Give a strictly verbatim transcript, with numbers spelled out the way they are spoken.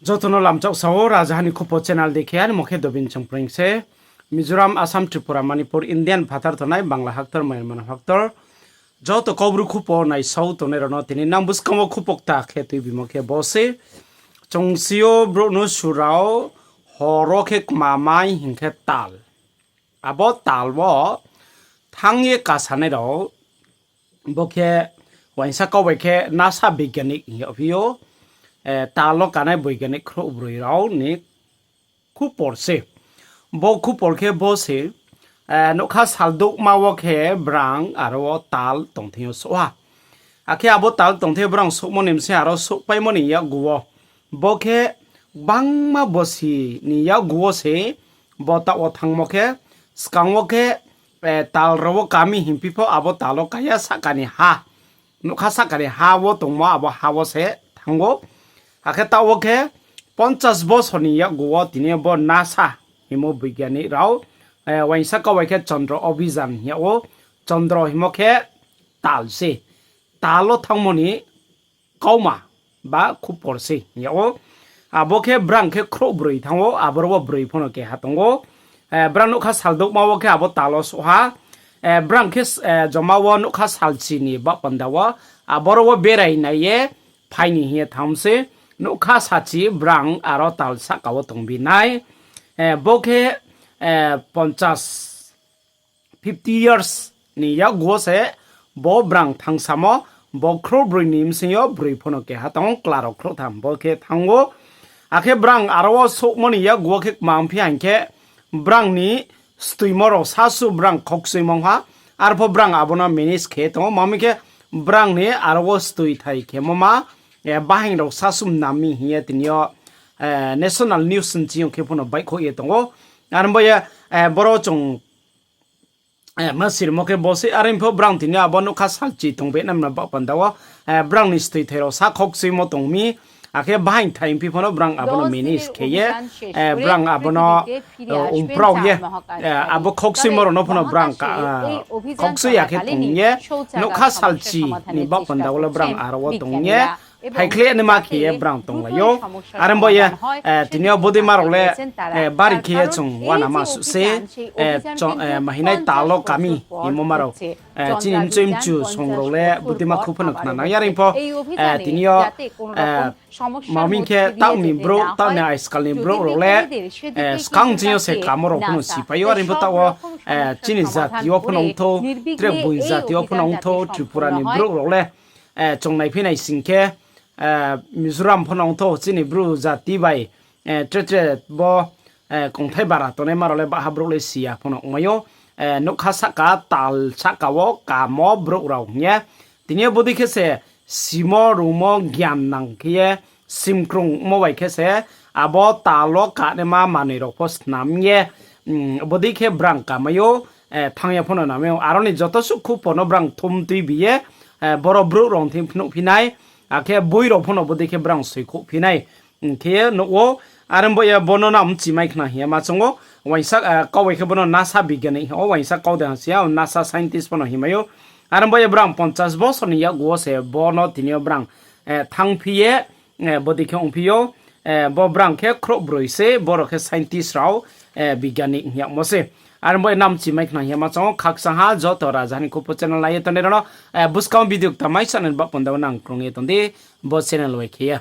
Joto no lamchak sao, Rajaha ni Khupo channel dei khe, ani mo khe Dobin Chongpreng se. Mizoram, Assam, Tripura, Manipur, Indian phathar tongnai, Bangla haktor, Myanmar haktor, joto Kaubru khupo naisao tongnai rao no tini nang buskang wo khupo kta khe tuibimo khe bo se. Chung si yo brouh no surao, hor wo khe kmamai hing khe tal. Abo tal wo thanng ye kasanai rao, bo khe uaingsa kau bai khe NASA bigyanik hing yagphi ou, tal wo kanai boiganik khrouhbroi rao ni khupor se. Bo khupor khe bo se, nougkha saldouhma wo khe brang aro wo tal tongthing yo souh ha. Akhe abo tal tongthing yo brang souhmo ni bsing aro souhpaimo ni yakgu wo, bo khe gbangma bosi ni yakgu wo se bo taoh wo thanngmo khe, skang wo khe, tal rao wo kami hingphi pho abo tal wo kaya sahka ni ha, nougkha sahka ni ha wo tongmo abo ha wo se thanng ou. Akhe taoh wo khe ponchas bosor ni yakgu wo tini yo bo NASA hingmo boiganik rao, uaingsa kau bai khe Chandra Abhiyan hing yag ou, Chandra hingmo khe tal se, tal wo thanngmo ni kauma ba khupor se hing yag ou. Abo khe brang khe khrouhbroi thanng ou, aboro wo broi pho no keha tong ou. Brang nougkha saldouhma wo khe abo tal wo souh ha. Brang khe joma wo nougkha salchi ni baoh panda wo, aboro wo berai nai ye phai ni hing ye thanng se, nougkha sachi brang aro tal sahka wo tongbi nai. Bo khe ponchas, fifty years ni yakgu wo se bo brang thanngsamo, bo khrouhbroi ni bsing yo broi pho no keha tong ou, kla rao khrouhtham bo khe thanng ou. Akhe brang aro wo souhmo ni yakgu wo khe kmangphi hing khe, brang ni stoimo rao sasu brang khokchuimo ha, arpho brang abo no manage khe tong ou, ma mi khe brang ni aro wo stoi thai khemo ma, bahaing rao sasu mnam mi hing ye tini yo national news nching yo khe pho no baihkhouh ye tong ou. Are bo ye, boro chung ma sirimo khe bo se, are pho brang tini yo abo nougkha salchi tongbe nai mna baoh panda wo, brang ni stoi thai rao sa khokchuimo tong mi, akhe bahaing thai phi pho no brang abo no manage khe ye, brang abo no ongprao ye, abo khokchuimo rao no pho no brang khokchui ya khe tong ye, nougkha salchi ni baoh panda wo le brang aro wo tong ye, phaikhle naima khe ye brang tonglai ou. Are bo ye, tini yo bodeima rao le bari khe ye chung uanama suh se, mahinai tal wo kami hingmo ma rao, chini mchoi mchu song rao le bodeima khu pho no khna nang ya. Are pho tini yo ma mi khe taoh ni brouh, taoh ni aiskal ni brouh rao le skang ching yo se kamo rao pho no sipai ou. Are pho taoh wo chini jati wo pho no ongthou, tre bung jati wo pho no ongthou, Tripura ni brouh rao le chung naiphi nai sing khe, Mizoram pho no ongthou, chini brouh jati bai tre tre bo kongthai bara tongnaima rao le baha brouh le si ya pho no ongmai ou. Nougkha sahka, tal sahka wo kamo brouh rao hing ye, tini yo bodei khe se simo rungmo gyan nang khe ye, simkrungmo bai khe se abo tal wo kanaima manoi rao pho snam ye, bodei khe brang kamai ou, thanng ya pho no namai ou. Aro ni joto suh khupor no brang thum tuibi ye, boro brouh rao thing phnuhphi nai, akhe boi rao pho no bodei khe brang soikhouhphi nai. Khe ye nuh ou, are bo ye bo no nang mchimai khna hing ye ma choung ou, uaingsa kau bai khe bo no NASA bigyanik hing ou, uaingsa kau de ha si ya, NASA scientist pho no hingmai ou. Are bo ye brang ponchas bosor ni yakgu wo se bo no tini yo brang thanngphi ye, bodei khe ongphi ou, bo brang khe khrouhbroi se, boro khe scientist rao, bigyanik hing yagmo se. Are bo ye nang mchimai khna hing ye ma choung ou, khakchang ha joto Rajaha ni Khupo channel nai ye tongnai rao no, buskang video kta mai sanani baoh panda wo nang krung ye tong di, bo channel bai khe ye.